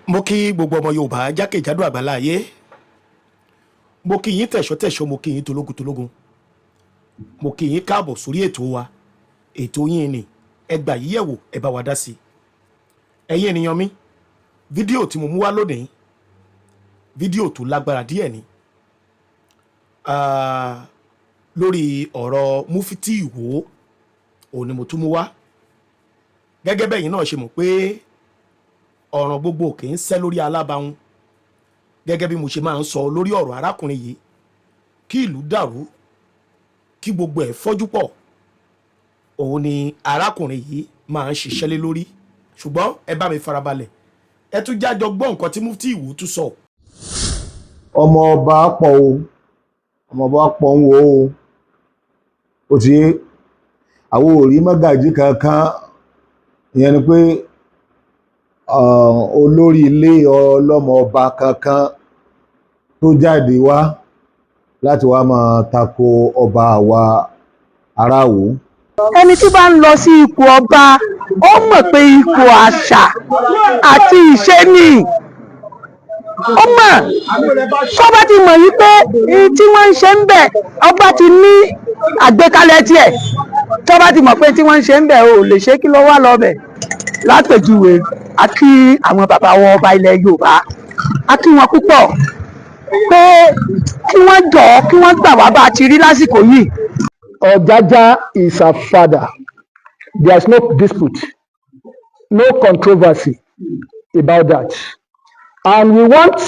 Mo kí gbogbo ọmọ Yorùbá jákèjádò àgbàlá ayé. Mo kí yín tẹ̀ṣọ́tẹ̀ṣọ́, mo kí yín tológun tológun, mo kí yín káàbọ̀ sórí ètò wa, ètò yín ni ẹ gbà yíyẹ̀wò, ẹ bá wa dá sí i. Ẹ̀yin ènìyàn mi, fídíò tí mo mú wá lónìí, fídíò tó lágbára díẹ̀ ni. Ah, lórí ọ̀rọ̀ Mufti Ìwó òun ni mo tún mú wá. Gẹ́gẹ́ bẹ́yìn náà ṣe mọ̀ pé ọ̀ràn gbogbo kì í ṣẹ́ lórí alábàáhùn, gẹ́gẹ́ bí mo ṣe máa ń sọ lórí ọ̀rọ̀ arákùnrin yìí, kí ìlú dàrú, kí gbogbo ẹ̀ fọ́jú pọ̀, òun ni arákùnrin yìí máa ń ṣiṣẹ́ lé lórí. Ṣùgbọ́n ẹ bá mi farabalẹ̀, ẹ tún jájọ gbọ́ nǹkan tí Mufti Ìwó tún sọ. Ọmọ ọba pọ̀ o, ọmọ ọba pọ̀ ń wo o. Ó ti yé àwọn ò rí mọ́gàjí kankan. Ìyẹn ni pé olórí ilé ọlọ́mọ ọba kankan tó jáde wá láti wá máa tako ọba àwa aráàwò. Ẹni tí bá ń lọ sí ipò ọba, ó mọ̀ pé ipò àṣà àti ìṣe ni. Ó mọ̀ sọ́ba ti mọ̀ wípé ihun tí wọ́n ń ṣe ń bẹ̀, ọba ti ní àgbékalẹ̀ tiẹ̀. Tọ́ba ti mọ̀ pé tí wọ́n ń ṣe ń bẹ̀ ò lè ṣe, kí ló wá lọ bẹ̀? Lápèjúwe, a kí àwọn bàbá wọn ọba ilẹ̀ Yorùbá, a kí wọn púpọ̀ pé kí wọ́n jọ̀ọ́, kí wọ́n gbà wá bá a ti rí lásìkò yìí. Ojaja is our father. There is no dispute, no controversy about that. And we want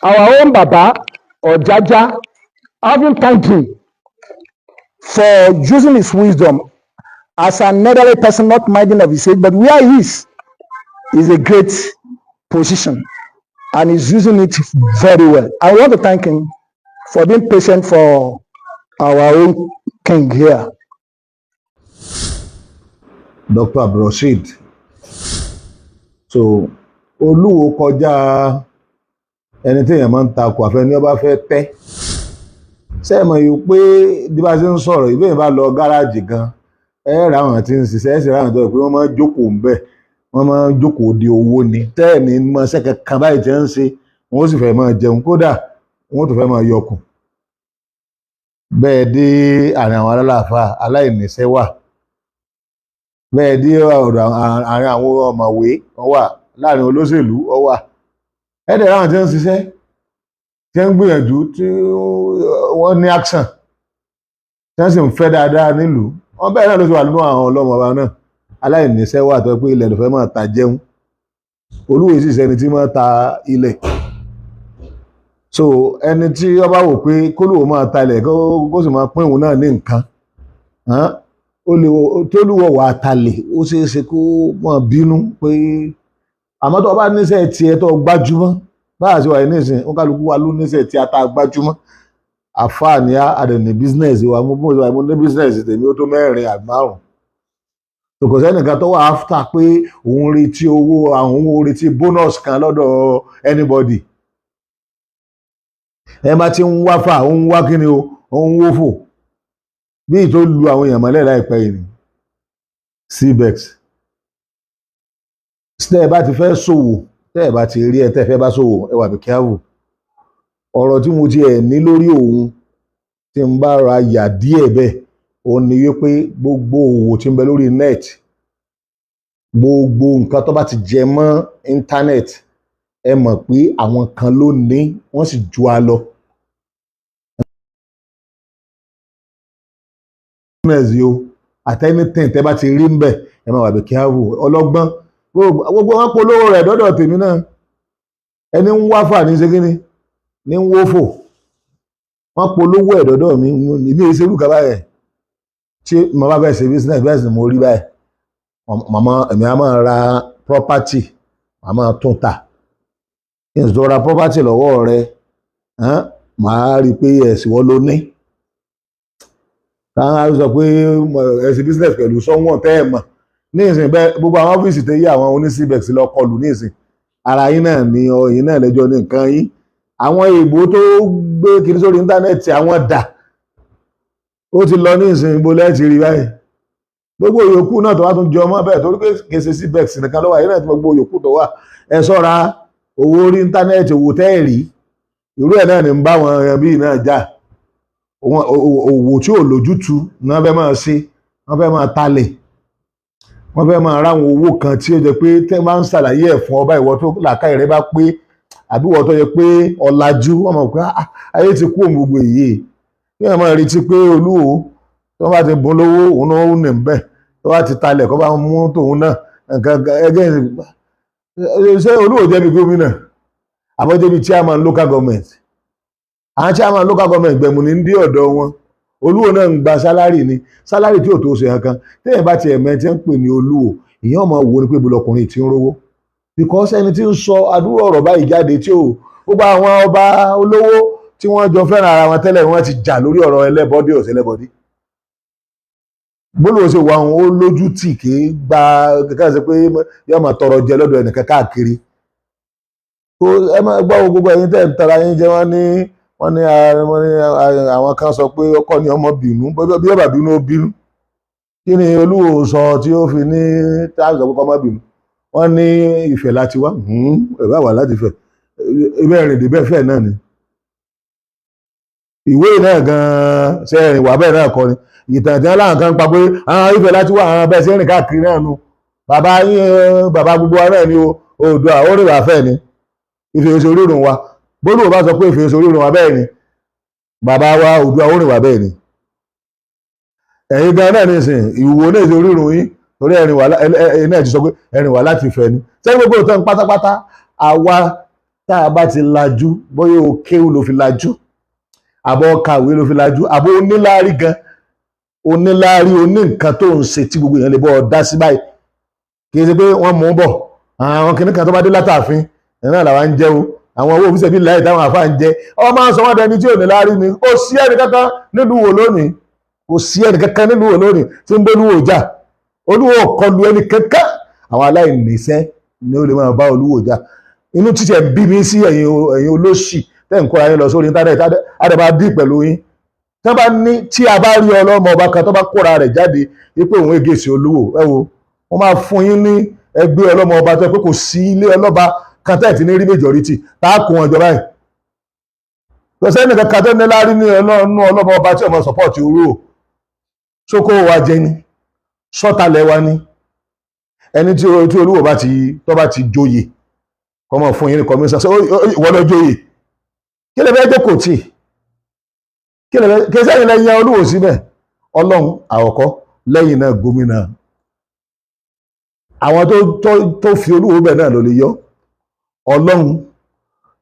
our own Baba Ojaja, having thanked him for using his wisdom as an elderly person, not minding of his age, but where he is a great position and he's using it very well. I want to thank him for being patient for our own king here. Dr. Abdulrasheed, so Olúwo kọjá ẹni tí èèyàn máa ń takò, àfẹni ọba fẹ́ tẹ́ sẹ́ẹ̀mọ̀ yìí pé bí bá ṣe ń sọ̀rọ̀ ìbéèrè bá lọ gáràjì gan, ẹ rà àwọn tí ń ṣiṣẹ́, ẹ sì rà àwọn tó yẹ pé wọ́n máa ń jókòó ń bẹ̀, wọ́n máa ń jókòó di owó ni tẹ́ẹ̀ni mọṣẹ́ kankan báyìí tí ń ṣe, wọ́n sì fẹ́ máa jẹun, kódà wọ́n tún fẹ́ máa yọkùn bẹ́ẹ̀. Dé àárín àwọn alálàáfà, aláìníṣẹ́ wà bẹ́ẹ̀. Dé ọ̀dọ̀ àárín àwọn ọ̀mọ̀wé, wọ́n wà láàrin olóṣèlú, wọ́n wà ẹ̀ẹ́dẹ̀ láwọn tí ń ṣiṣẹ́, tí ń gbìyànjú, tí wọ́n ní action, tí wọ́n sì ń fẹ́ dáadáa nílùú wọ́n. Bẹ́ẹ̀ náà ló ti wà nínú àwọn ọlọ́mọba náà, aláìníṣẹ́ wà tó pé ilẹ̀ ló fẹ́ máa ta jẹun. Olúwo sì sẹni tí máa ta ilẹ̀. So ẹni tí ó bá wò pé kólúwo máa ta ilẹ̀, kó sì máa pín òun náà ní nǹkan, ó lè tólúwọ̀ wà talẹ̀, ó ṣeé ṣe kó máa bínú pé. Àmọ́ tó o bá níṣẹ́ tiẹ̀ tó gbájúmọ́ báyà sí wà ní ìsìn, ó kálukú wa ló níṣẹ́ tí a ta gbájúmọ́. Àfáà ní àdẹ̀ní business wa. Mo ní business tèmi, ó tó mẹ́rin àbí márùn. Kò sẹ́nìkan tó wà after pé òun retí owó, àwọn òun retí bonus kan lọ́dọ̀ anybody. Ẹ bá ti ń wá fà, òun wá kíni o, òun wó fò bí tó lu àwọn èèyàn mọ́lẹ̀ láìpẹ́ yìí ni CBEX. Tẹ́ ẹ bá ti fẹ́ ṣòwò, tẹ́ ẹ bá ti rí ẹ tẹ́ ẹ fẹ́ bá ṣòwò, ẹ wà be careful. Ọ̀rọ̀ tí mo ti ẹ̀ ní lórí òun tí n bá ra yà díẹ̀ bẹ́ẹ̀, òun ni wípé gbogbo òwò tí ń bẹ lórí net, gbogbo nǹkan tó bá ti jẹ mọ́ internet, ẹ mọ̀ pé àwọn kan ló ní, wọ́n sì ju a lọ. Business yìí o, at anything tẹ́ bá ti rí ń bẹ̀, ẹ máa wà be careful. Ọlọ́gbọ́n gbogbo wọn polówó rẹ̀ dọ́dọ̀ tèmi náà. Ẹni ń wá fà ní ṣe kíni ní ń wó fò, wọ́n polówó ẹ̀ dọ́dọ̀ mi. Ìmí ìṣerú kaba yẹn tí mo bá fẹ́ ṣe business bẹ́ẹ̀ sì mo rí báyìí. Màmá èmi á máa ra property, màá máa tún tà. Kí n tó ra property lọ́wọ́ rẹ, màá rí i pé ẹ̀sìn wọ́n ló ní. Káwọn á sọ pé ẹ ṣe business pẹ̀lú sọ́wọ́n tẹ́ ẹ̀ mọ̀ ní ìsìn bẹ́ẹ̀. Gbogbo àwọn ọ́fíìsì tẹ́ yí àwọn oní CBEX lọ kọlù ní ìsìn, ara yín náà ni ọyìn náà lẹ́jọ́ ní nǹkan yín. Àwọn èèbó tó gbé kiri sórí íńtánẹ́ẹ̀tì, àwọn dà ó ti lọ ní ìsìn, ibo lẹ́ẹ̀tì rí báyìí? Gbogbo yòókù náà tó wá tún jọ mọ́ bẹ́ẹ̀, torí pé kèsì CBEX nìkan ló wà yìí náà, tí gbogbo yòókù tó wà, ẹ ṣọ́ra. Owó orí íńtánẹ́ẹ̀tì, owó tẹ́ẹ̀rí irú ẹ̀ náà ni ń bá wọn bíi náà jà. Òwò tí ò lójútu ni wọ́n fẹ́ máa ṣe, wọ́n fẹ́ máa talẹ̀, wọ́n fẹ́ máa ráwọn owó kan tí ó jẹ́ pé tẹ́ máa ń ṣàlàyé ẹ̀ fún ọba, ìwọ tó làákàyè rẹ bá pé àbí ìwọ tó yẹ pé ọ̀làjú, wọ́n mọ̀ pé ayé ti kú òun gbogbo èyí kí wọ́n máa retí pé olúwo tó bá ti bùn lówó òun náà ó nì bẹ́ẹ̀, tó bá ti talẹ̀ kó bá mú tòun náà nǹkan ẹgbẹ́. Ṣé olúwo jẹ́ bí gómìnà àbọ̀ jẹ́ bí chairman local government? Àwọn chairman local government gbẹ̀mù ní dé ọ̀dọ̀ wọn. Olúwo náà ń gba salary ni, salary tí ò tó ṣe kankan. Téèyàn bá tiẹ̀ mẹ́ tí ń pè ní olúwo, èèyàn máa wò ni pé ibo lọkùnrin tí ń rówó, because ẹni tí ń sọ àdúrà ọ̀rọ̀ báyìí jáde tí ò gbogbo àwọn ọba olówó tí wọ́n jọ fẹ́ràn ara wọn tẹ́lẹ̀, wọ́n ti jà lórí ọ̀rọ̀ ẹlẹ́bọdé ọ̀sẹ̀lẹ́bọdé. Bólú ṣe wà wọn, ó lójú tì, kì í gba kankan ṣe pé yóò máa tọrọ jẹ lọ́dọ̀ ẹnìkan káàkiri. Ẹ máa gbọ́ gbogbo ẹ̀yin tẹ́ ń tara yín jẹ. Wọ́n ní àwọn kan sọ pé ọkọ ni ọmọ bínú, bí ọba bínú ó bínú. Kí ni olúwo sọ tí ó fi ní táàbù sọ pé kọ́ má bínú? Wọ́n ní Ifẹ̀ láti wá, ẹ̀ bá wà láti Ifẹ̀, ibẹ̀ rìn dé bẹ́ẹ̀ fẹ́ náà ni ìwé náà gan-an ṣe rìn wà bẹ́ẹ̀ náà kọ́ ni ìtàn tí wọ́n láwọn kan pa pé àwọn Ifẹ̀ láti wá, àwọn bẹ́ẹ̀ ṣe rìn káàkiri náà nu. Bàbá yín, bàbá gbogbo wa náà ni o, Oòduà ó rìn wá fẹ́ ni. Ifẹ̀ oṣù orírun wa, bólú bá sọ pé Ifẹ̀ oṣù orírun wa, bẹ́ẹ̀ ni bàbá wa Oòduà ó rìn wá bẹ́ẹ̀ ni. Ẹ̀yin gan náà nísìn ìwò náà ṣe orírun yín torí ẹ̀rìn wà, ẹ̀yin náà ti sọ pé ẹ̀rìn wà láti Ifẹ̀ ni. Sẹ́yìn gbogbo ìtàn pátápátá, àwa tá a bá ti lajú, bóyá o kéwú ló fi lajú, àbọ̀ kàwé ló fi lajú, àbọ̀ oníláárí gan, oníláárí oní nǹkan tó ń ṣe tí gbogbo èèyàn lè bọ́ ọ dá sí báyìí, kì í ṣe pé wọ́n mú un bọ̀. Àwọn kìnnìkan tó bá dé látàfin ẹ̀ náà làwa ń jẹ́ o. Àwọn owó òfìsẹ́ bíi láì táwọn àfáà ń jẹ, ọ máa ń sọ wọ́n dẹni tí ò ní láárí ni. Kò sí ẹnì kankan nílùú wo lónìí, kò sí ẹnì kankan nílùú wo lónìí tí ń bólúwo jà. Olúwo kọlu ẹnì kankan. Àwọn aláìníṣẹ́ ni ó lè máa bá olúwo jà. Inú títẹ̀ ń bí mi sí ẹ̀yin olóṣì tẹ́ ń kóra yín lọ sórí íńtánẹ́ẹ̀tì, àdàbà dì pẹ̀lú yín. Tí wọ́n bá ní tí a bá rí ọlọ́mọ ọba kan tó bá kóra rẹ̀ jáde wípé òun ègèsì olúwo, ẹ wo, wọ́n máa fún yín ní ẹgbẹ́ ọlọ́mọ ọba tó yẹ pé kò sí ilé ọlọ́ba kan tẹ́ ẹ̀ ti ní rí majority tá a kó wọn jọ báyìí. Kò sẹ́ni kankan tó ní láárí ní ọlọ́run ọlọ́mọ ọba tí ọmọ support olúwo. Sókó wa jẹ ni sọ́talẹ̀ wa ni ẹni tí olúwo bá ti tó bá ti joyè kọ́mọ fún yín ní commission. Ìwọ lọ joyè, kí lè fẹ́ jókòó tì? Kí lè fẹ́ kí sẹ́yìn lẹ́yìn olúwo síbẹ̀? Ọlọ́run àkọ́kọ́, lẹ́yìn náà gómìnà. Àwọn tó fi olúwo bẹ̀ náà ló lè yọ ọlọ́run.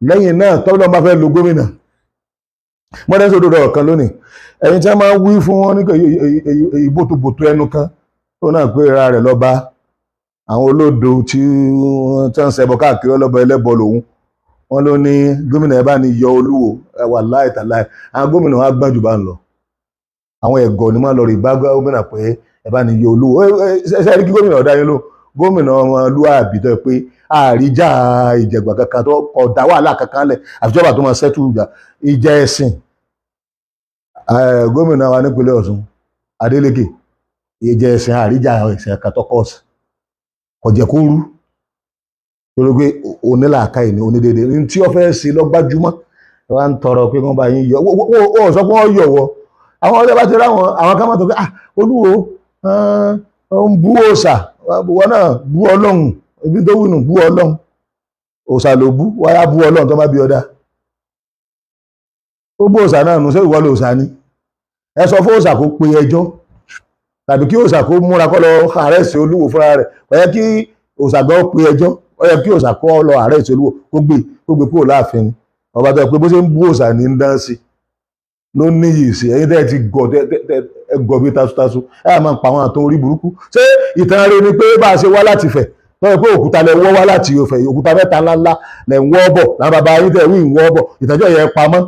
Lẹ́yìn náà, tọ́lọ́ bá fẹ́ lo gómìnà mọ́dẹ́ sódò ọ̀rọ̀ kan lónìí. Ẹ̀yin tí wọ́n máa ń wí fún wọn ní èyí bòtòbòtò ẹnu kan tó náà pé ra rẹ̀ lọ́ba àwọn olódo tí wọ́n ń ṣẹbọ káàkiri, ọlọ́ba ẹlẹ́bọ lòun, wọ́n ló ní gómìnà ẹ bá ní yọ olúwo. Wà láì tàláì, àwọn gómìnà wa gbọ́n jù bá ń lọ. Àwọn ẹ̀gọ́ ni wọ́n lọ rí bá gómìnà pé ẹ bá ní yọ olúwo. Ṣe rí kí gómìnà ọ̀dá yín ló gómìnà ọmọlúwàbí tó yẹ pé àríjà ìjẹ̀gbà kankan tó ọ̀dà wàhálà kankan lẹ̀, àfijọba tó máa ṣẹ́tù ìjà ẹ̀sìn. Gómìnà wa nípínlẹ̀ Ọ̀ṣun, Adeleke, ìjà ẹ̀sìn, àríjà ẹ̀sìn kan tó kọ́ọ̀sì kò jẹ́ kó rú, torí pé onílàákàyè ni, onídéédé ní tí ó fẹ́ ṣe lọ́gbájúmọ́. Wọ́n ń tọrọ pé wọ́n bá yín yọ, wọ́n sọ pé wọ́n yọ̀ wọ́. Àwọn ọ̀rẹ́ bá ti ráwọn àwọn kan máa tó pé, ah, olúwo ń bú òòṣà, wọn náà bú ọlọ́run, ibi tó wùnú bú ọlọ́run, òòṣà ló bú wáyà, bú ọlọ́run tó bá bí ọdá ó bú òòṣà náà nù. Ṣé ìwọ lòòṣà ni? Ẹ sọ fún òòṣà kó pe ẹjọ́ tàbí kí òòṣà kó múra kó lọ àrẹ́sì olúwo fúnra rẹ̀. Ó yẹ kí òòṣà gan pe ẹjọ́, ó yẹ kí òòṣà kó lọ àrẹ́sì olúwo, kó gbé kúrò láàfin ni. Ọba tó yẹ pé bó ṣe ń bú òòṣà ní ń dán sí ló níyì sí. Ẹ̀yin tẹ́ ẹ ti gọ̀, tẹ́ ẹ gọ̀ bí tasutasu, ẹ á máa pa àwọn àtọ orí burúkú. Ṣé ìtàn rẹ ni pé bá a ṣe wá láti Ifẹ̀ tó yẹ pé òkúta lẹ wọ́ wá láti Ifẹ̀, òkúta mẹ́ta ńláńlá lẹ ń wọ́ bọ̀ làwọn bàbá yín tẹ̀ wí ń wọ́ bọ̀, ìtàjọ́ yẹn pamọ́,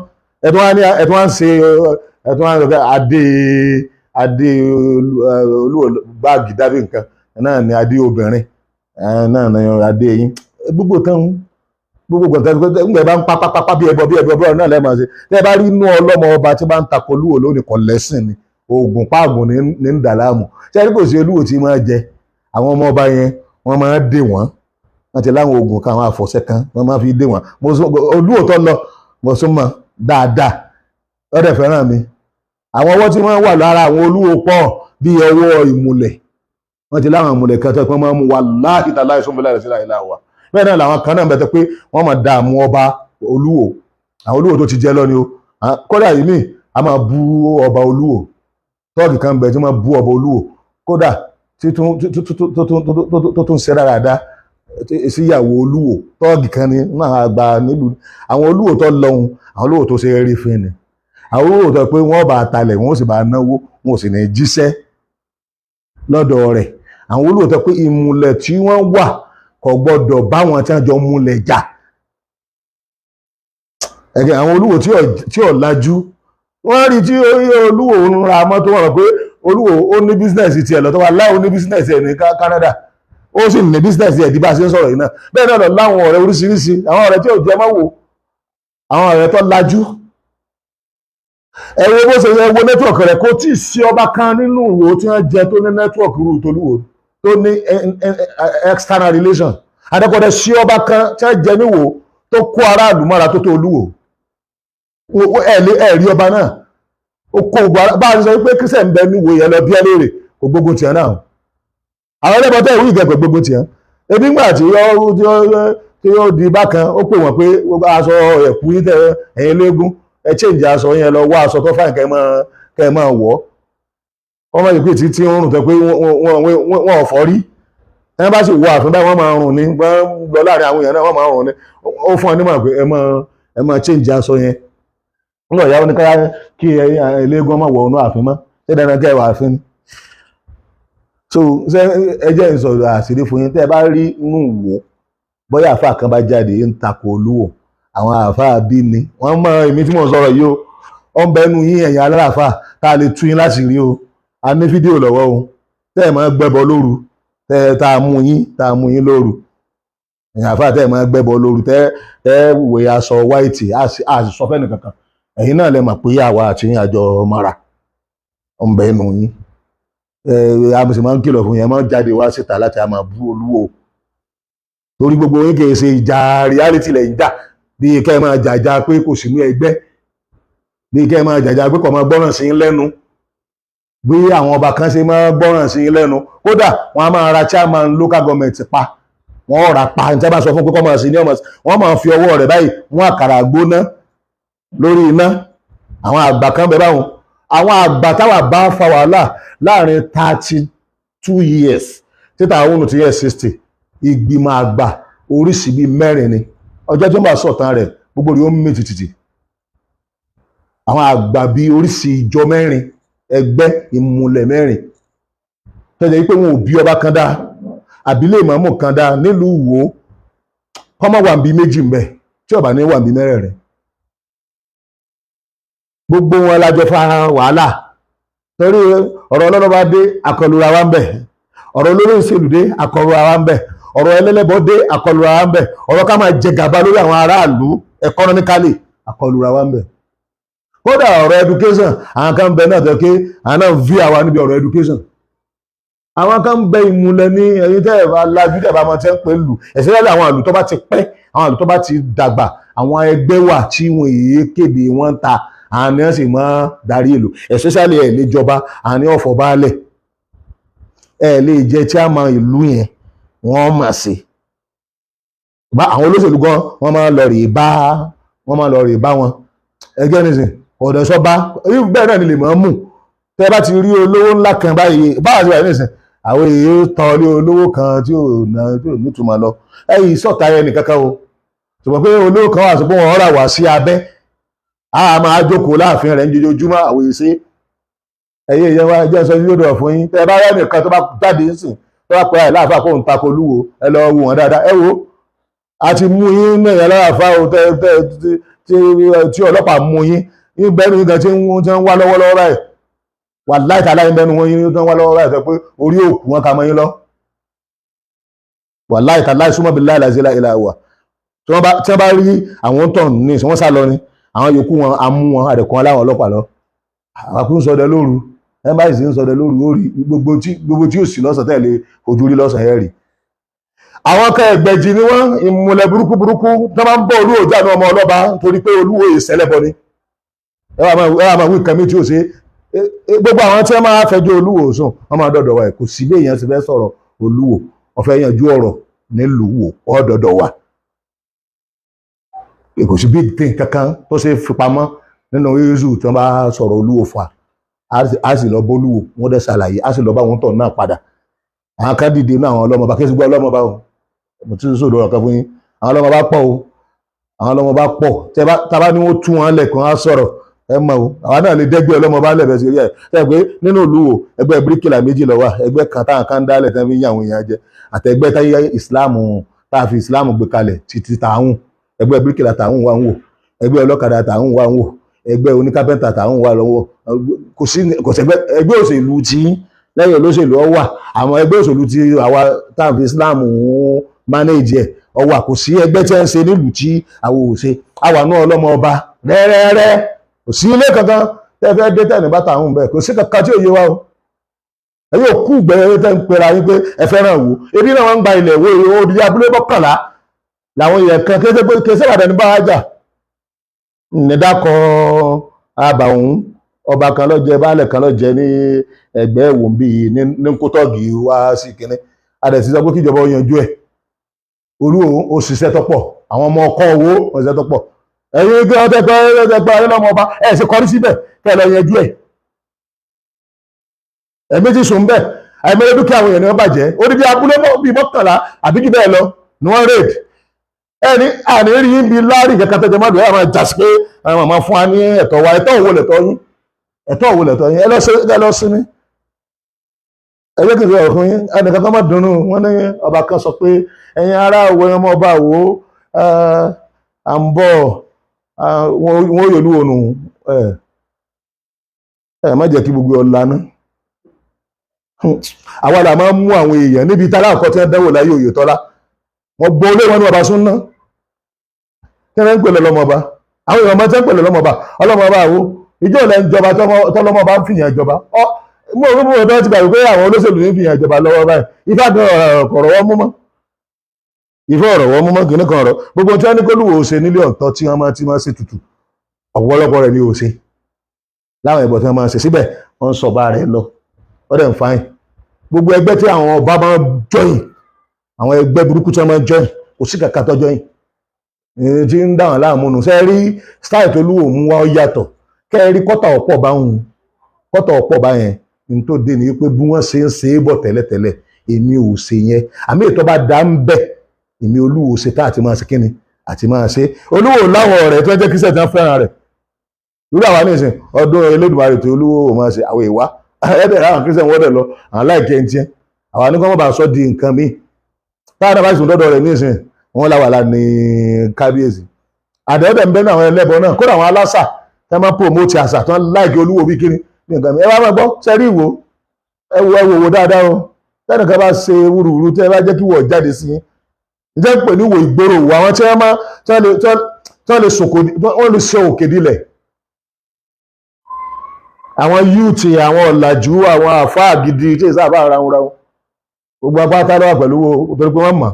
ẹ tún wá ní, ẹ tún wá ń ṣe, ẹ tún wá ń sọ adé adé olúwo báàgì dábì nǹkan náà ni adé obìnrin náà ni adé yín. Gbogbo tán, gbogbo gbọ̀ntàn ńgbẹ̀ bá ń pa pápápá bí ẹbọ bí ẹbọ bí ọ̀rọ̀ náà lẹ́ẹ̀ máa ṣe. Tẹ́ ẹ bá rí inú ọlọ́mọ ọba tí bá ń takò olúwo lónìí, kò lẹ́sìn ni, oògùn páàgùn ní ń dà láàmú. Ṣé ẹni kò sí olúwo tí máa jẹ àwọn ọmọ ọba yẹn, wọ́n máa dè wọ́n. Wọ́n ti láwọn oògùn kan, àwọn àfọ̀ṣẹ kan wọ́n máa fi dé wọn. Olúwo tó lọ, mo sún mọ́ dáadáa, ó dẹ̀ fẹ́ràn mi. Àwọn ọwọ́ tí wọ́n wà lára àwọn olúwo pọ̀, bí ọwọ́ ìmùlẹ̀. Wọ́n ti láwọn ìmùlẹ̀ kan tó pé wọ́n máa ń mú wa láàkìtà láìsùn bí láìsí láìláà wa. Bẹ́ẹ̀ náà làwọn kan náà bẹ̀tẹ̀ pé wọ́n máa dààmú ọba olúwo, àwọn olúwo tó ti jẹ lọ ni o. Kódà yìí míì a máa bú ọba olúwo. Tọ́ọ̀gì kan bẹ̀ tí wọ́n máa bú ọba olúwo, kódà tó tún ṣe dáradára síyàwó olúwo. Tọ́ọ̀gì kan ni náà àgbà nílùú. Àwọn olúwo tó lọ́hùn, àwọn olúwo tó ṣe rí fún ni, àwọn olúwo tó pé wọ́n bá talẹ̀, wọ́n sì bá náwó, wọ́n sì ní jíṣẹ́ lọ́dọ̀ rẹ̀. Àwọn olúwo tó pé ìmùlẹ̀ tí wọ́n wà kò gbọ́dọ̀ bá wọn tí wọ́n jọ múlẹ̀ jà. Ẹ̀gẹ́ àwọn olúwo tí ò lajú, wọ́n rí tí olúwo ń ra mọ́tò, wọ́n rò pé olúwo ó ní business tiẹ̀ lọ́tọ́ wa láì ó ní business ẹ̀ ní Canada, ó sì ní business ẹ̀ di bá a ṣe ń sọ̀rọ̀ yìí náà. Bẹ́ẹ̀ náà lọ láwọn ọ̀rẹ́ oríṣiríṣi, àwọn ọ̀rẹ́ tí ò jẹ́ mọ́ wò, àwọn ọ̀rẹ́ tó lajú. Ẹ wo bó ṣe yẹ wo network rẹ̀, kò tí ì sí ọba kan nínú ìwò tí wọ́n jẹ tó ní network rú tolúwo, tó ní external relation. Adẹ́kọ̀dẹ́ sí ọba kan tí wọ́n jẹ níwò tó kó aráàlú mọ́ra tó tó olúwo. Ẹ rí ọba náà ó kó gbogbo ara. Bá a ṣe sọ pé Christian bẹ níwò yẹn, lọ bí ẹ léèrè, kò gbógun tiẹ̀ náà. Àwọn ẹlẹ́bọn tẹ́ ìwé ìgẹ̀gbẹ̀ gbógun tiẹ̀. Ebi ńgbà tí ó di bákan, ó pè wọ́n pé aṣọ ẹ̀kú yín tẹ ẹ̀yin léegun, ẹ change aṣọ yẹn, lọ wá aṣọ tó fine kẹ́ ẹ máa wọ̀. Wọ́n máa ń pè tí ń rùn tó pé wọ́n ò fọ́ rí. Ẹ bá sì wọ àfin báyìí, wọ́n máa rùn ní wọ́n lọ láàrin àwọn èèyàn náà, wọ́n máa rùn ní. Ó fún ọ nímọ̀ pé ẹ máa change aṣọ yẹn. Ńlọ ìyàwó ní káyà kí eléégún ọmọ wọ inú ààfin mọ́. Ṣé dandan kẹ́ ẹ wà ààfin ni? So ṣé ẹ jẹ́ ìsọ̀rọ̀ àṣírí fún yín? Tẹ́ ẹ bá rí inú wò, bóyá àáfàá kan bá jáde ń takò olúwo, àwọn àáfàá bí ni wọ́n mọ èmi tí mò ń sọ̀rọ̀ yìí o. Ó ń bẹnu yín, ẹ̀yin aláàfáà tá a lè tú yín láti rí o. A ní fídíò lọ́wọ́ o tẹ́ ẹ̀ máa gbẹ́bọ lóru, tẹ́ ẹ tá a mú yín, tá a mú yín lóru. Ẹ̀yin àáfàá tẹ́ ẹ̀ máa gbẹ́bọ lóru, tẹ́ ẹ wé aṣọ white, a sì sọ fẹ́ni kankan. Ẹ̀yin náà lè mọ̀ pé àwa àti yín àjọ mọ́ra. Ó ń bẹnu yín. Ẹ a sì máa ń kìlọ̀ fún yẹn, máa ń jáde wá síta láti a máa bú olúwo, torí gbogbo yín kì í ṣe ìjà reality lẹ̀ ń jà. Bí kẹ́ ẹ máa jàjà pé kò sínú ẹgbẹ́, bí kẹ́ ẹ máa jàjà pé kò máa gbọ́ràn sí yín lẹ́nu, bí àwọn ọba kan ṣe máa gbọ́ràn sí yín lẹ́nu. Kódà wọ́n á máa ra chairman local government pa, wọ́n rà pa. Ní tí a bá sọ fún pé kọ́ máa sí ní ọmọ, wọ́n máa fi ọwọ́ rẹ̀ báyìí mú àkàrà gbóná lórí iná. Àwọn àgbà kan bẹ báwọn, àwọn àgbà táwa bá fa wàhálà láàrin 32 years títà àwọn ohun ti yẹ 60. Ìgbìmọ̀ àgbà oríṣi bíi mẹ́rin ni. Ọjọ́ tí wọ́n bá sọ̀tàn rẹ̀, gbogbo rẹ̀ ó mì tìtìtì. Àwọn àgbà bíi oríṣi ìjọ mẹ́rin, ẹgbẹ́ ìmùlẹ̀ mẹ́rin, tọ́jà yìí pé wọn ò bí ọba kan dáa àbílẹ̀ ìmọ̀ọ́mù kan dáa nílùú Ìwó kọ́mọ̀ wà bí méjì mbẹ tí ọba ní wà bí mẹ́rẹ̀ẹ̀rin. Gbogbo wọn lájọ fa wàhálà, torí ọ̀rọ̀ ọlọ́lọ́ba dé, akọlura wa ń bẹ̀. Ọ̀rọ̀ olórí ìṣèlú dé, akọlura wa ń bẹ̀. Ọ̀rọ̀ ẹlẹ́lẹ́bọ dé, akọlura wa ń bẹ̀. Ọ̀rọ̀ ká máa jẹ gàba lórí àwọn aráàlú economically, akọlura wa ń bẹ̀. Kódà ọ̀rọ̀ education, àwọn kan ń bẹ náà tó ké àwọn náà ń vi àwa níbi ọ̀rọ̀ education. Àwọn kan ń bẹ ìmùlẹ̀ ní. Ẹ̀yin tẹ́ ẹ̀ bá lajú, tẹ́ ẹ̀ bá máa tẹ́ ń pè lù ẹ̀sẹ̀ lẹ́lẹ̀, àwọn àlù tó bá ti pẹ́, àwọn àlù tó bá ti dàgbà, àwọn ẹgbẹ́ wà tí wọn èyí kéde wọn ń ta, àwọn ni wọ́n sì máa darí ìlú. Especially ẹ̀ lè jọba, àwọn ni wọ́n fọ baálẹ̀. Ẹ̀ lè jẹ́ chairman ìlú yẹn, wọ́n mà sí bá àwọn olóṣèlú gan, wọ́n máa lọ rèé bá wọn ẹgbẹ́ nìsín ọ̀dọ̀ sọ́ba. Bẹ́ẹ̀ náà ni lè máa mú. Tẹ́ bá ti rí olówó ńlá kan báyìí, báwa ti wà nísìn, àwọn èèyàn tán lé olówó kan tí ò ná tí ò nítumọ̀ lọ. Ẹ̀yìn sọ̀tà ẹ̀ nìkankan o, ṣùgbọ́n pé olówó kan wà sọ pé wọ́n rà wá sí abẹ́, a máa jókòó láàfin rẹ̀ ní jojoojúmọ́. Àwọn èsì ẹ̀yẹ ìyẹn wa jẹ́ sọ yóò dọ̀ fún yín. Tẹ́ bá rẹ́ nìkan tó bá jáde ń sìn, tó bá pẹ́ àìláàfáà kó ń takò olúwo, ẹ lọ wò wọ́n dáadáa. Ẹ wo, a ti mú yín náà yẹn láàfáà o. Tẹ́ tẹ́ tí ọlọ́pàá mú yín yín bẹ́ẹ̀ ní gan tí ń wá lọ́wọ́lọ́wọ́ báyìí, wà láìta láì bẹ́nu wọn yín tó ń wá lọ́wọ́ báyìí, sọ pé orí òkú wọn ka mọ́ yín lọ. Wà láìta láì súnmọ́ bí láìláì láìláì wà. Tí wọ́n bá rí àwọn tó ní wọ́n sá lọ ni. Àwọn yòókù wọn a mú wọn àdẹ̀kùn aláwọ̀ ọlọ́pàá lọ. Àwọn kò ń sọdẹ lóru, ẹ bá sì ń sọdẹ lóru, ó rí gbogbo tí ò sí lọ́sàn tẹ̀lé ojú rí lọ́sàn ẹ̀ rí. Àwọn kan ẹgbẹ̀jì ni wọ́n, ìmùlẹ̀ burúkú burúkú tó máa ń bọ́ Olúwo jáde ọmọ ọlọ́ba torí pé Olúwo ìṣẹ̀lẹ̀bọ ni. Ẹ wà máa wí nǹkan mi tí ò ṣe. Gbogbo àwọn tí wọ́n máa fẹjọ́ Olúwo sùn, wọ́n máa dọ̀dọ̀ wa. Kò sí bí èèyàn ti fẹ́ sọ̀rọ̀ Olúwo, ó fẹ́ yanjú ọ̀rọ̀ nílùú wo, ọ̀dọ̀dọ̀ wa. Kò sí big thing kankan tó ṣe fi pamọ́ nínú yéésù tí wọ́n bá sọ̀rọ̀ Olúwo fún wa. A sì lọ bólúwo, wọ́n dẹ̀ ṣàlàyé, a sì lọ bá wọn tọ̀ náà padà. Àwọn kan dìde ní àwọn ọlọ́mọba, kí ẹ sì gbọ́ ọlọ́mọba o, mo ti sọ̀rọ̀ ọ̀rọ̀ kan fún yín. Àwọn ọlọ́mọba pọ̀ o, àwọn ọlọ́mọba pọ̀. Tá bá ní wọ́n tú wọn lẹ̀kùn á sọ̀rọ̀, ẹ mọ̀ o, àwa náà lè dẹ́gbẹ́ ọlọ́mọba lẹ̀bẹ̀ sí rí ẹ̀. Ṣe pé nínú ìlú wo, ẹgbẹ́ bíríkìlà méjì ló wà, ẹgbẹ́ kan táwọn kan dálẹ̀ tán fi ń yà àwọn èèyàn jẹ, àtẹgbẹ́ táyé ìsìláàmù tá a fi ìsìláàmù gbé kalẹ̀ títí tààrùn, ẹgbẹ́ bíríkìlà tààrùn wà ń wò, ẹgbẹ́ ọlọ́kadà tààrùn wà ń wò, ẹgbẹ́ oníkápẹ́ntà tààrùn wà lọ́wọ́. Kò sí kò sẹ́gbẹ́ ẹgbẹ́ òṣèlú tí lẹ́yìn olóṣèlú ọ wà, àwọn ẹgbẹ́ òṣèlú tí àwa táwọn fi ìsìláàmù manage ẹ̀ ọ wà. Kò sí ẹgbẹ́ tí wọ́n ń ṣe nílùú tí àwọn ò ṣe. Àwa náà ọlọ́mọ ọba rẹ́rẹ́rẹ́, kò sí ilé kankan tẹ́ fẹ́ dé tẹ̀ ní bàtà àwọn bẹ́ẹ̀, kò sí kankan tí ò yé wa o. Ẹ yóò kú gbẹ̀rẹ̀ tẹ́ ń pera yín pé ẹ fẹ́ràn wò. Ebi náà wọ́n ń gba ilẹ̀ wo odidi abúlé 11 làwọn èèyàn kan kése pé kése Ìbàdàn ní báwa jà nídàkọ àbà òun ọba kan lọ́jẹ baálẹ̀ kan lọ́jẹ ní ẹgbẹ́ ìwòǹbí ní kótọ́ọ̀gì wá sí kínní. Adẹ̀sí sọ pé kíjọba ó yanjú ẹ̀. Olúwo ó ṣiṣẹ́ tọ́pọ̀, àwọn ọmọ ọkọ owó ó ṣiṣẹ́ tọ́pọ̀. Ẹ̀yin kí wọ́n tẹ́pẹ́ tẹ́pẹ́ lọ́mọ ọba ẹ̀ ṣe kọrí síbẹ̀ kẹ́ ẹ lọ yanjú ẹ̀. Ẹ̀mí ti sùn bẹ́ẹ̀, àìmọye dúkìá àwọn èèyàn ni wọ́n bàjẹ́. Ó ní bí abúlé bíi 11 àbí jù bẹ́ẹ̀ lọ ni wọ́n raid. Ẹni àní rí yín bíi láàrin kankan tẹ́jọ́ mọ́dún ẹ̀ máa jà sí pé àwọn máa fún wa ní ẹ̀tọ́ wa. Ẹ̀tọ́ òwò lẹ̀tọ́ yín, ẹ̀tọ́ òwò lẹ̀tọ́ yín. Ẹ lọ sí mi, ẹ jẹ́ kí n sọ̀rọ̀ fún yín. Ẹnìkan kan má dunnú, wọ́n ní ọba kan sọ pé ẹ̀yin ará òwò ẹ̀yin ọmọ ọba wo à ń bọ̀, wọ́n yòlú ònù. Ẹ má jẹ́ kí gbogbo ọ̀la ná. Àwa là máa ń mú àwọn èèyàn níbi tá aláàkọ́ tí wọ́n dánwò láyé Oyètọ́lá. Wọ́n gbọ́ olé wọn ní ọba súnná kí wọ́n ń pèlè lọ́mọba. Àwọn èèyàn máa ń pèlè lọ́mọba ọlọ́mọba àwo ìjọ ìlẹ̀ ń jọba tọ́lọ́mọba ń fìyàn jọba. Mo rò pé wọ́n ti gbàgbé pé àwọn olóṣèlú ń fìyàn jọba lọ́wọ́ báyìí. Ifá gan ọ̀rọ̀ wọ́n mú mọ́, ifá ọ̀rọ̀ wọ́n mú mọ́ kìíní kan ọ̀rọ̀ gbogbo tí wọ́n ní kólúwò ṣe nílé ọ̀tọ̀ tí wọ́n máa ti máa ṣe tutù ọ̀pọ̀lọpọ̀ rẹ̀ ni ò ṣe láwọn ìbọn tí wọ́n máa ṣe síbẹ̀. Wọ́n ń sọ̀ba rẹ̀ lọ, ó dẹ̀ ń fáyìn. Gbogbo ẹgbẹ́ tí àwọn ọba máa ń jọyìn, àwọn ẹgbẹ́ burúkú tí wọ́n máa ń jọyìn, kò sí kàkà tó jọyìn tí ń dáhùn láàmú nù. Ṣe rí style tó lúwò mú wá yàtọ̀. Kẹ́ ẹ rí kọ́tà ọ̀pọ̀ bá ń kọ́tà ọ̀pọ̀ bá yẹn ní tó dé ni wípé bí wọ́n ṣe ń ṣe é bọ̀ tẹ́lẹ̀tẹ́lẹ̀ èmi ò ṣe yẹn. Àmì ètò bá dá ń bẹ̀ èmi Olúwo ṣe tá àti máa ṣe kíni àti máa ṣe. Olúwo láwọn ọ̀rẹ́ tó ń jẹ́ kíṣẹ́ tí wọ́n fẹ́ràn rẹ̀. Irú àwa ní ìsìn ọdún Elédùmarè tó Olúwo máa ṣe àwọn ìwá ẹ̀ẹ́dẹ̀ àwọn kírísẹ̀ wọ́n dẹ̀ lọ àwọn láìkẹ́ ń tiẹ́ àwa ní kọ́ mọ́ bá sọ di nǹkan míì. Táwọn náà bá sùn dọ́dọ̀ rẹ̀ ní ìsìn wọn làwàlà ní kábíyèsí. Àdẹ́ẹ̀dẹ̀ ń bẹ́ ní àwọn ẹlẹ́bọ náà, kódà àwọn alásà tí wọ́n máa promote àṣà tí wọ́n láìkẹ́ Olúwo bí kíni ní nǹkan mi. Ẹ wá máa gbọ́ sẹ́rí ìwò ẹ wo ẹ wò wò dáadáa o. Tẹ́nìkan bá ṣe wúruwúru tẹ́ ẹ bá jẹ́ kí wọ̀ jáde sí yín, ǹjẹ́ ń pè ní ìwò ìgboro òwò àwọn tí wọ́n máa tí wọ́n lè sòkò wọ́n lè ṣe òkè dilẹ̀. Àwọn yúùtì, àwọn ọ̀làjú, àwọn àfáà gidi tí èsì àfáà ráhùnráhùn gbogbo apáta lọ́wọ́ pẹ̀lú wo torí pé wọ́n mọ̀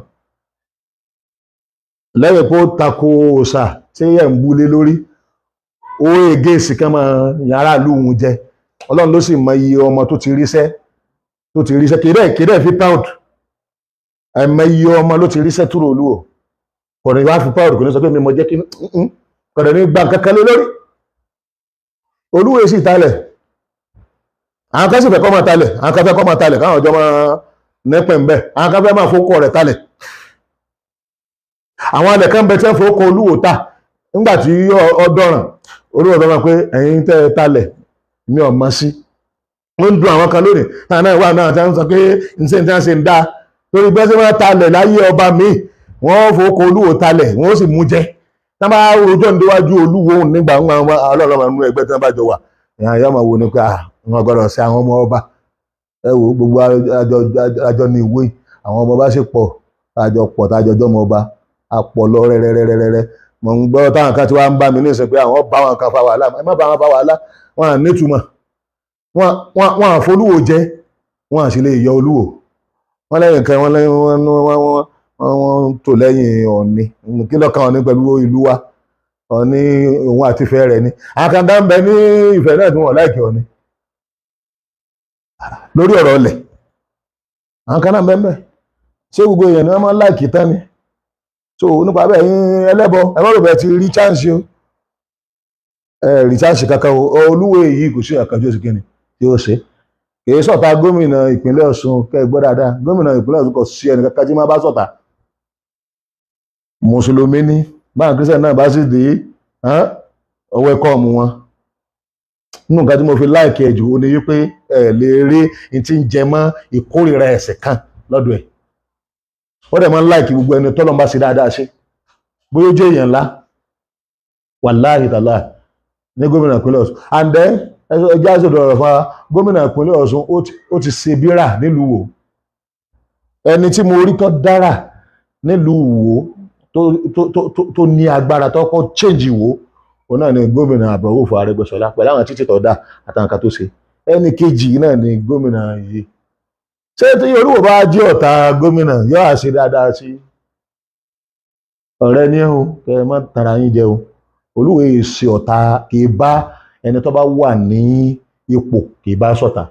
lẹ́yìn pé ó tako òòṣà tí ẹ̀ ń búlé lórí ó ègéèsì kan máa yàrá ìlú òun jẹ. Ọlọ́run ló sì mọ iye ọmọ tó ti ríṣẹ́ tó ti ríṣẹ́ kéde fi pound àìmọ iye ọmọ ló ti ríṣẹ́ túrò olúwo kò ní wá fi pound kò ní sọ pé mi mọ jẹ́ kí kò ní gba kankan lé lórí. Olúwo sì talẹ̀, àwọn kan sì fẹ́ kọ́ máa talẹ̀, àwọn kan fẹ́ kọ́ máa talẹ̀ káwọn ọjọ́ máa nẹ́pẹ̀ ń bẹ̀, àwọn kan fẹ́ máa fowó rẹ̀ talẹ̀. Àwọn alẹ̀ kan bẹ tí wọ́n fowó kọ Olúwo ta nígbà tí ọdọ́ràn Olúwo tó máa pé ẹ̀yin tẹ́ ẹ talẹ̀ mi ò mọ̀ sí. Ó ń dun àwọn kan lónìí táwọn náà wà náà tí wọ́n sọ pé ǹṣe tí wọ́n ṣe ń dá torí bẹ́ẹ̀ sẹ́ wọ́n talẹ̀ láyé ọba mi wọ́n fowó kọ Olúwo talẹ̀ wọ́n sì mú jẹ. Tí wọ́n bá rojọ́ níwájú Olúwo nígbà ọlọ́run nínú ẹgbẹ́ tí wọ́n bá jọ wà ìyá máa wo ni pé wọn gbọ́dọ̀ ṣe àwọn ọmọ ọba. Ẹ wo gbogbo àjọ ní ìwé àwọn ọmọ ọba ṣe pọ̀ tájọ pọ̀ tájọ jọmọ ọba àpọ̀ lọ rẹ́rẹ́rẹ́rẹ́rẹ́. Mò ń gbọ́ táwọn kan tí wàá ń bá mi ní ìsìn pé àwọn bá wọn kan fa wàhálà. Ẹ má bá wọn fa wàhálà, wọn à nítumọ̀, wọn à folúwo jẹ, wọn à sì lè yọ Olúwo. Wọn lẹ́yìn kan wọn Wọ́n ń tò lẹ́yìn Ọọ̀ni. Kí lọ́kàn Ọọ̀ni pẹ̀lú ìlú wa? Ọọ̀ni òun àti Ifẹ̀ rẹ̀ ni. Àwọn kan dá ń bẹ ní Ifẹ̀ náà tí wọ́n like Ọọ̀ni lórí ọ̀rọ̀ ọlẹ̀. Àwọn kan náà ń bẹ ń bẹ. Ṣé gbogbo èèyàn ni wọ́n máa ń like tán ni? So nípa bẹ́ẹ̀, yín ẹlẹ́bọ, ẹ má rò bẹ́ẹ̀ ti rí chance o. Ẹ rí chance kankan o. Olúwo yìí, kò sí ọ̀kan tí ó sì kíni tí ó ṣe. Kì í ṣọ̀tá gómìnà ìpínlẹ̀ Ọ̀ṣun. Kẹ́ ẹ gbọ́ dáadáa, gómìnà ìpínlẹ̀ Ọ̀ṣun kò sí ẹnì kankan tí máa bá ṣọ̀tá. Mùsùlùmí ní báwọn Christian náà bá sì dé ọwọ́ ẹ̀kọ́ ọ̀mù wọn. Nínú nǹkan tí mo fi like ẹ̀ jù ó ní wípé ẹ lè rí n tí ń jẹ mọ́ ìkórìíra ẹ̀sìn kan lọ́dọ̀ ẹ̀. Ó dẹ̀ máa ń like gbogbo ẹni tọ́lọ́run bá ṣe dáadáa ṣe, bóyá ó jẹ́ èèyàn ńlá. Wàláhì tàlá ní gómìnà ìpínlẹ̀ Ọ̀ṣun. And then, ẹjẹ́ àṣọdọ̀ ọ̀rọ̀ fún wa, gómìnà ìpínlẹ̀ Ọ̀ṣun ó ti ṣe bírà nílùú Ìwó. Ẹni tí mo rí tó dára nílùú Ìwó tó ní agbára tó kọ́ change Ìwó, òun náà ni gómìnà Abdulrauf Arẹ́gbẹ́ṣọlá, pẹ̀lú àwọn títì tó dá àtàwọn kan tó ṣe. Ẹni kejì náà ni gómìnà yìí. Ṣé tí Olúwo bá jẹ́ ọ̀tá gómìnà, yóò á ṣe dáadáa sí ọ̀rẹ́ ní o? Kẹ́ ẹ má tara yín jẹ o. Olúwo yìí ṣe ọ̀tá, kì í bá ẹni tó bá wà ní ipò, kì í bá ṣọ̀tá.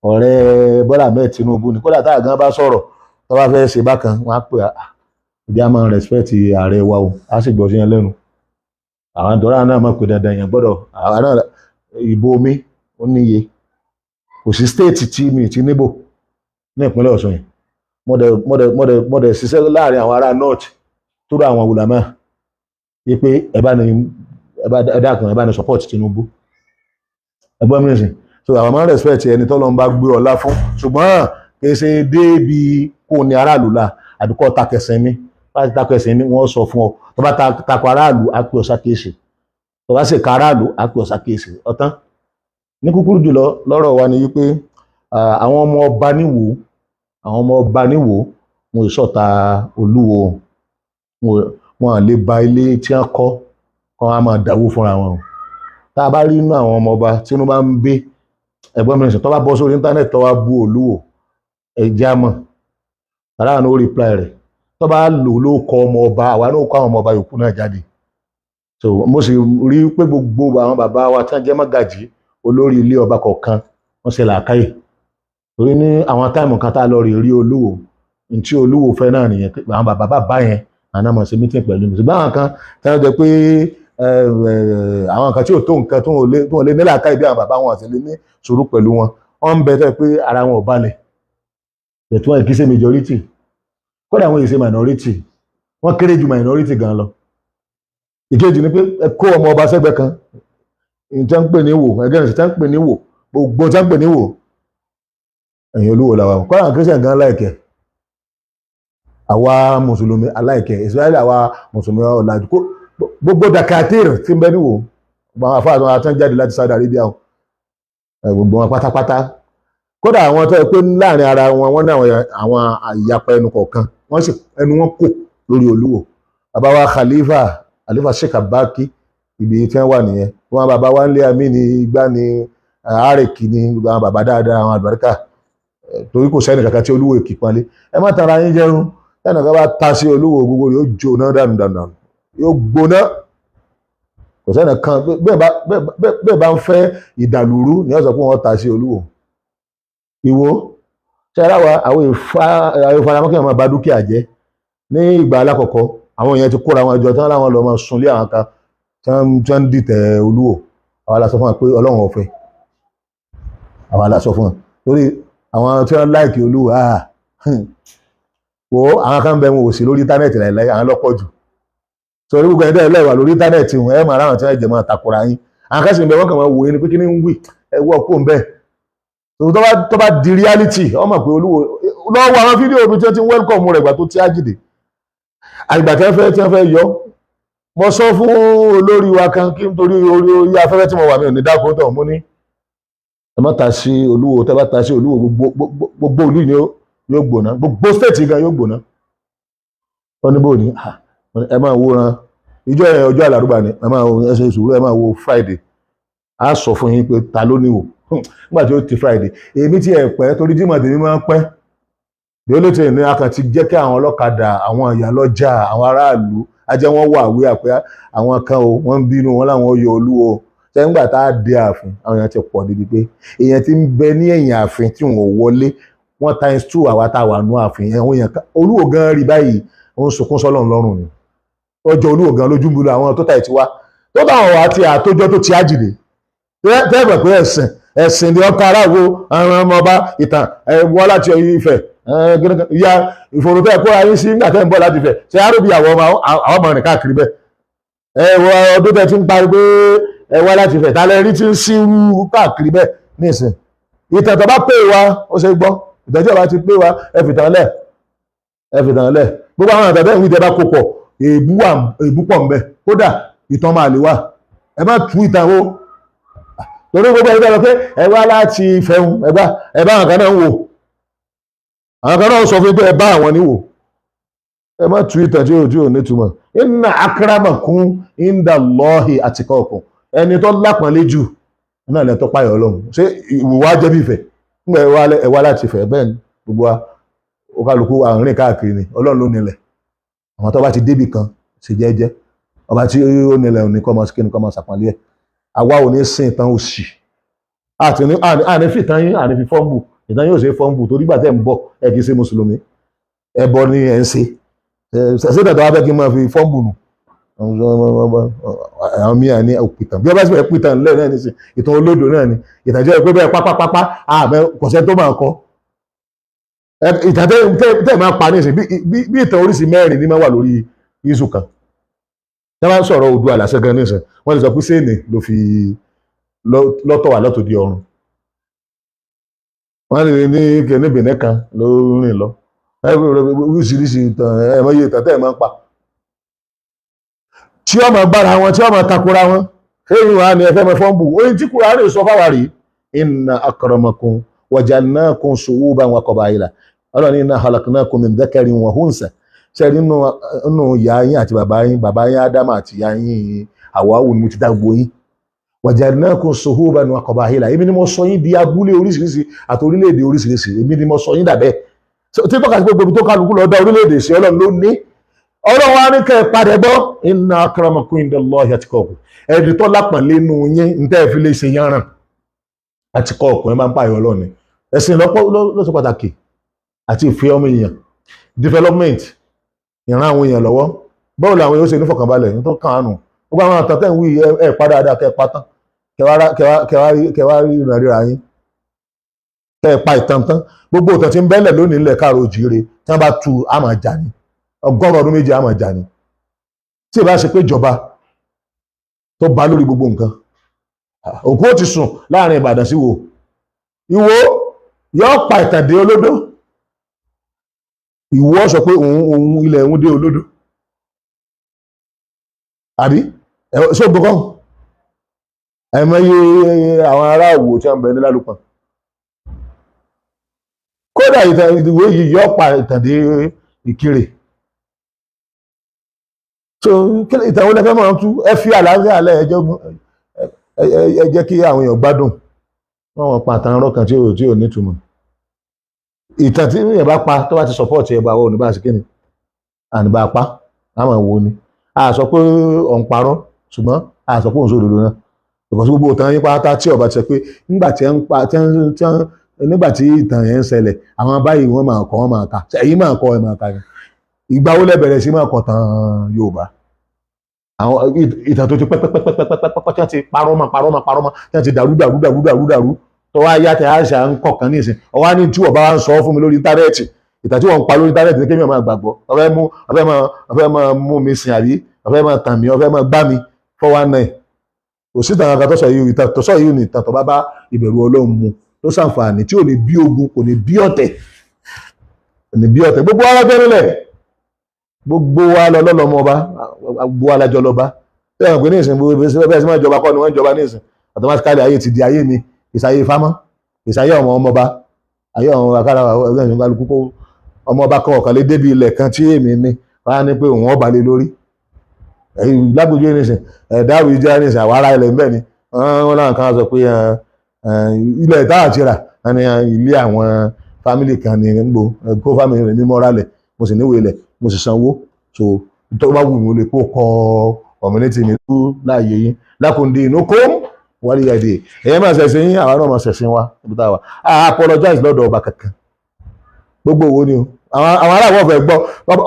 Ọ̀rẹ́ Bọ́lá Ahmed Tinubu ni. Kódà táà gan bá sọ̀rọ̀, tó bá fẹ́ ṣe bákan, wọ́n á pè á, ìdí á máa respect ààrẹ wa o, á sì gbọ́ sí yẹn lẹ́nu. Àwọn àdọ́rà náà mọ̀ pé dandan yẹn gbọ́dọ̀ àwọn náà. Ìbò mi ó níye. Kò sí state tí mi ti níbò ní ìpínlẹ̀ Ọ̀ṣun yìí. Mo dẹ̀ ṣiṣẹ́ láàrin àwọn ará north tó rọ àwọn wùlámà wípé ẹ bá ní, ẹ bá ẹ dákun, ẹ bá ní support Tinubu. Ẹgbọ́n mi sìn. So àwọn máa ń respect ẹni tọ́lọ́run bá gbé ọlá fún, ṣùgbọ́n kì í ṣe débi kó ní aráàlú la àbí kó takẹsẹ̀ mi. Bá ti takẹsẹ̀ mi, wọ́n sọ fún ọ. Tó bá takọ aráàlú, á pè ọ sákèsì. Tó bá sì ka aráàlú, á pè ọ sákèsì. Ọ̀tán ní kúkúrú jùlọ lọ́rọ̀ wa ni wípé àwọn ọmọ ọba níwò, àwọn ọmọ ọba níwò, wọn ò sọ̀tà Olúwo. Wọn à lè ba ilé tí wọ́n kọ́ kọ́ wọn á máa dáwó fúnra wọn o. Tá a bá rí inú àwọn ọmọ ọba tí inú bá ń bí, ẹ̀gbọ́n mi sìn, tó bá bọ́ sórí íńtánẹ́ẹ̀tì, tó wá bú Olúwo, ẹ̀jẹ̀ á mọ̀ aláwọn ó reply rẹ̀. Tó bá lò ló kọ ọmọ ọba, àwa náà kọ àwọn ọmọ ọba yòókù náà jáde. So mo sì rí pé gbogbo àwọn bàbá wa tí wọ́n jẹ́ mọ́gàjì, olórí ilé ọba kọ̀ọ̀kan, wọ́n ṣe làákàyè, torí ní àwọn time kan tá a lọ rí rí Olúwo, ntí Olúwo fẹ́ náà nìyẹn, pé àwọn bàbá bàbá yẹn, àwọn náà mọ̀ sí meeting pẹ̀lú mi. Ṣùgbọ́n àwọn kan tí wọ́n jẹ́ pé àwọn kan tí ò tó nǹkan, tó wọn lè ní làákàyè bí àwọn bàbá wọn, àti lè ní sùúrù pẹ̀lú wọn, wọ́n ń bẹ tẹ́ pé ara wọn ò balẹ̀. Bẹ̀tú wọn kì í ṣe majority, kódà wọn kì í ṣe minority, wọ́n kéré ju minority gan lọ. Ìkejì ni pé ẹ kó ọmọ ọba sẹ́gbẹ́ kan, ìtẹ́ ń pè ní wò ẹgẹ́ ìtẹ́ ń pè ní wò, gbogbo ìtẹ́ ń pè ní wò, ẹ̀yìn Olúwo làwà. Kódà àwọn Christian gan like ẹ̀. Àwa mùsùlùmí a like ẹ̀, Israẹli, àwa mùsùlùmí ọ̀làjú, gbogbo dakatir tí ń bẹ níwò, gbogbo àwọn afáàtàn àtàn jáde láti Saudi Arabia o, gbogbo wọn pátápátá. Kódà àwọn tó yẹ pé láàrin ara wọn, wọ́n ní àwọn ìyapa ẹnu kọ̀ọ̀kan, wọ́n sì ẹnu wọn kò lórí Olúwo. Bàbá wa Khalifa, Khalifa Sheikh Abaki, ibi tí wọ́n wà nìyẹn. Wọn bàbá wa ń lé àmì ní igbá ní àárẹ̀kì ní gbogbo àwọn bàbá dáadáa, àwọn àlùbáríkà, torí kò sẹ́ni kankan tí Olúwo èkì pọ́nlé. Ẹ má tara yín jẹun. Tẹ́nì kan bá ta sí Olúwo, gbogbo yóò jóná dànù dànù, yóò gbóná. Kò sẹ́ni kan bẹ́ẹ̀ bá ń fẹ́ ìdàlúrú ni wọ́n sọ pé wọ́n ta sí Olúwo Ìwó. Ṣẹ́ra wa, àwọn ìfaramọ́ kí wọ́n máa ba dúkìá jẹ́. Ní ìgbà alákọ̀ọ́kọ́, àwọn èèyàn ti kóra wọn jọ tán, láwọn lọ máa sunlé àwọn kan tí wọ́n ń dìtẹ̀ Olúwo. Àwa la sọ fún wọn pé Ọlọ́run ò fẹ́. Àwa la sọ fún wọn, torí àwọn tí wọ́n like Olúwo, wo àwọn kan bẹ, wọn ò sí lórí íńtánẹ́ẹ̀tì láìláì, àwọn lọ́pọ̀ jù. Sọ̀rọ̀ gbogbo ẹ̀dá ẹlẹ́wà lórí íńtánẹ́ẹ̀tì wọn, ẹ̀ máa ráwọn tí wọ́n jẹ́ máa takora yín. Àwọn kan sì ń bẹ, wọ́n kàn máa wò yín ni pé kí ni ń wì, ẹ wọ́ kó ń bẹ́ẹ̀. Tó bá di reality, ọmọ pé Olúwo lọ́wọ́ àwọn fídíò ibi tí wọ́n ti ń welcome rẹ̀ gbà tó tí á jìdè àgbà tí wọ́n fẹ́ yọ. Mo sọ fún olórí wa kan kí n torí orí afẹ́fẹ́ tí mo wà, mí ò ní dákó tọ̀. Mo ní ẹ má ta sí Olúwo. Tẹ́ bá ta sí Olúwo, gbogbo ìlú ni yóò gbóná, gbogbo state gan yóò gbóná. Wọ́n ní bò ní ẹ máa wòran ìjọ yẹn, ọjọ́ àlàrúbà ni. Ẹ máa wo, ẹ ṣe sùúrù, ẹ máa wo Friday, á sọ fún yín pé ta ló ní wò. Nígbà tí ó ti Friday, èmi tí ẹ pẹ́, torí Jímọ̀ tèmi máa ń pẹ́. The only thing ni a kàn ti jẹ́ kí àwọn ọlọ́kadà, àwọn ìyálọ́jà, àwọn aráàlú ajẹ́ wọ́n wà wí àpé àwọn kan o, wọ́n ń bínú wọn láwọn yọ Olúwo. Sẹ́ńgbà tá a dé ààfin, àwọn èèyàn ti pọ̀ débi pé èèyàn ti ń bẹ ní ẹ̀yìn ààfin tí wọn ò wọlé, wọ́n times two àwa tá a wà nú ààfin. Àwọn èèyàn Olúwo gan rí báyìí, ó ń sunkún sọ́lọ́run lọ́rùn ni. Ọjọ́ Olúwo gan lójú mi lọ àwọn tó tà ti wá tó bá wọn wà á ti àtójọ́ tó ti ájìdè tẹ́ẹ̀bẹ̀ pé ẹ̀sìn ẹ̀sìn ni ọkọ̀ aráwo àwọn ọmọ ọba ìtàn wọ́n láti Ifẹ̀ ìyá ìfòròtẹ́ ẹ̀kọ́ ayé sí nígbà tẹ́ ń bọ̀ láti Ifẹ̀ ṣe arúgbó àwọn ọmọ àwọn ọmọ rìn káàkiri bẹ́ẹ̀. Ẹ wọ ọdún tẹ́ ti ń parí pé ẹ wá láti Ifẹ̀ tálẹ́ rí ti ń sírú káàkiri bẹ́ẹ̀ nísìn. Ìtàn tó bá pè wá ó ṣe gbọ́, ìtàn tí ọba ti pè wá ẹ fìtàn lẹ̀, ẹ fìtàn lẹ̀. Gbogbo àwọn àtàtà ìwé ìjẹba kò pọ̀, èébú pọ̀ ńbẹ, kódà ìtàn máa lè wà, ẹ má tú ìtàn wo torí gbogbo ẹgbẹ́ lọ pé ẹ wá láti Ifẹ̀ ń ẹ bá àwọn kan náà ń wò, àwọn kan náà sọ fún pé ẹ bá àwọn níwò, ẹ má tú ìtàn tí ò nítumọ̀. Inna akramakum indallahi atqakum, ẹni tó lápọ̀nlé jù náà lẹ́tọ́ páyọ̀ Ọlọ́run. Ṣé ìwò wa jẹ́ bí Ifẹ̀ ńgbà ẹ wá láti Ifẹ̀? Bẹ́ẹ̀ ni gbogbo wa ó kálukú àárín káàkiri ni, Ọlọ́run ló nílẹ̀. Àwọn tó bá ti débì kan ṣe jẹ́jẹ́, ọba tí ó nílẹ̀ òní kọ́ máa kí ni kọ́ máa ṣàpọ́nlé ẹ̀. Àwa ò ní sin ìtàn òṣì, àní fi ìtàn yín, àní fi fọ́ǹbù ìtàn yóò ṣe fọ́ǹbù torí gbà tẹ́ ń bọ̀ ẹ kì í ṣe mùsùlùmí, ẹbọ ni ẹ̀ ń ṣe. Ṣe tẹ̀tọ̀ wá fẹ́ kí n máa fi fọ́ǹbù nù? Àwọn míì ní òpìtàn bí wọ́n bá sì fẹ́ pìtàn lẹ́ẹ̀ náà nísìn, ìtàn olódò náà ni, ìtàn jẹ́ pé bẹ́ẹ̀ pápápápá àmẹ́ kọ̀ṣẹ́ tó máa kọ́ ìtàn tẹ́ máa pa nísìn bí ìtàn oríṣi mẹ́rin ní máa wà lórí iṣu kan. Tí wọ́n bá ń sọ̀rọ̀ Oòduà lásán gan nísìn, wọ́n lè sọ pé sẹ́ẹ̀nì ló fi lọ́tọ̀ wà lọ́tọ̀ di ọ̀run, wọ́n lè ní kíní Benin kan ló rìn lọ, oríṣiríṣi ìtàn ẹ̀mọ́yé ìtàn tẹ́ ẹ̀ máa ń pa tí ọmọ gbára wọn, tí ọmọ takora wọn. Èyí wà ní ẹfẹ́ mẹ́fọ́n bù oyin tí Kùránì sọ fáwa rí, inna akramakum wajalnakum shu'uban wa qaba'ila, ọlọ́ni inna khalaqnakum min dhakarin wa unsa. Ṣe nínú ìyá yín àti bàbá yín, bàbá yín Ádámù àti ìyá yín Háwáwù ni mo ti dá gbogbo yín. Wajalnakum shu'uban wa qaba'ila, èmi ni mo sọ yín di abúlé oríṣiríṣi àti orílẹ̀-èdè oríṣiríṣi, èmi ni mo sọ yín dàbẹ́. Tí tọ́ka sí pé gbogbo tó kálukú lọ dá orílẹ̀-èdè sí, Ọlọ́run ló ní. Ọlọ́run wa ní kẹ́ ẹ padà gbọ́, inna akramakum indallahi atqakum, ẹni tó lápọ̀nlé nínú yín ń tẹ́ ẹ fi lè ṣe yánràn atqakum, ẹ máa ń pààyàn Ọlọ́run ni. Ẹ̀sìn lọ́pọ̀ ló ṣe pàtàkì àti ìfẹ́ ọmọ èèyàn, development, ìran àwọn èèyàn lọ́wọ́. Báwo làwọn yóò ṣe ní fọkànbalẹ̀ ní tó kàn án nù? Gbogbo àwọn àtàtẹ̀ ń wí ẹ padà dáadáa, kẹ́ ẹ pa tán, kẹ́ wá rí ìrìnà ríra yín, kẹ́ ẹ pa ìtàn tán. Gbogbo ìtàn tí ń bẹ́lẹ̀ lónìí ilẹ̀ káàró òjìire tí wọ́n bá tu àmà jà ní 100 ọdún méjì àmà jà ní. Tí ì bá ṣe pé ìjọba tó bá lórí gbogbo nǹkan, òkú ó ti sùn láàrin Ìbàdàn sí Ìwó, Ìwó yóò pa ìtàn dé olódó. Ìwọ sọ pé òun ilẹ̀ òun dé olódò, àbí ṣé ògbókọ́ ẹ̀mọye àwọn ará Ìwó tí wọ́n ń bẹ ní Lálùpàn. Kódà ìwé yìí yóò pa ìtàn dé Ìkirè. So ìtàn wo lẹ fẹ́ máa tú? Ẹ fi àlàáfíà lẹ̀, ẹ jẹ́ kí àwọn èèyàn gbádùn. Wọ́n wọ́n pa àtàn ọ̀rọ̀ kan tí ò nítumọ̀. Ìtàn tí èèyàn bá pa tó bá ti support ẹ̀ bá wọ ní bá a ṣe kíni àní bá a pa àmọ́ wo ni a sọ pé òun parọ́, ṣùgbọ́n a sọ pé òun sòdodo náà. Because gbogbo ìtàn yín pátá tí ọba ti sọ pé nígbà tí ń pa nígbà tí ìtàn yẹn ń ṣẹlẹ̀ àwọn báyìí wọ́n máa kọ́, wọ́n máa kà, ẹ̀yin máa kọ́, ẹ̀ máa kà ni. Ìgbà wo lẹ bẹ̀rẹ̀ sí máa kọ tàn Yorùbá? Àwọn ìtàn tó ti pẹ́pẹ́pẹ́pẹ́pẹ́pẹ́ tí wọ́n ti parọ́ mọ́ parọ́ mọ́ parọ́ mọ́ tí wọ́n ti dàrú dàrú dàrú dàrú dàrú tó wá yá tẹ àṣà ń kọ̀kan ní ìsìn. Ọwá ní tí wọ́n bá wá ń sọ fún mi lórí íńtánẹ́ẹ̀tì, ìtàn tí wọ́n ń pa lórí íńtánẹ́ẹ̀tì ní kémi máa gbàgbọ́. Ọfẹ́ máa mú mi sìn àbí ọfẹ́ máa tàn mí, ọfẹ́ máa gbá mi 419. Kò sí ìtàn kan tó sọ yìí, ìtàn tó sọ yìí ni ìtàn tó bá bá ìbẹ̀rù Ọlọ́run mu, tó ṣàǹfààní, tí ò ní bí ogun, kò ní bí ọ̀tẹ̀, kò ní bí ọ̀tẹ̀. Gbogbo wa lọ́jọ́ nílẹ̀, gbogbo wa lọ lọ́lọ́mọ ọba, gbogbo wa lájọ lọ́ba. Bẹ́ẹ̀ pé ní ìsìn bẹ́ẹ̀ sì máa jọba kọ́ ni wọ́n ń jọba ní ìsìn. Automatically ayé ti di ayé mi, ìsàyè fámọ́, ìsàyè ọmọ ọmọba, ayé ọmọ akára ẹgbẹ́ ìṣúná kálukú kó ọmọọba kan ọ̀kan lé débi ilẹ̀ kan tí èmi ní wọ́n á ní pé òun ọba lé lórí. Lágbègbè nísìn ẹ̀dáwì jẹ́ nísìn àwọn ará ilẹ̀ ń bẹ̀ ni wọ́n láwọn kan sọ pé ilẹ̀ táà ti rà ní ilé àwọn Family kan ní gbò kó family rẹ̀ mímọ́ rálẹ̀, mo sì níwèé lẹ̀, mo sì sanwó. So tó bá wù mí, ó lè kó kọ community mi kú láàyè yín lakum dinukum waliya din. Ẹ̀yẹ́ máa ṣẹ̀sìn yín, àwa náà máa ṣẹ̀sìn wa níbi tá a wà. I apologize lọ́dọ̀ ọba kankan. Gbogbo owó ni o, àwọn aláwọ̀ fẹ́ gbọ́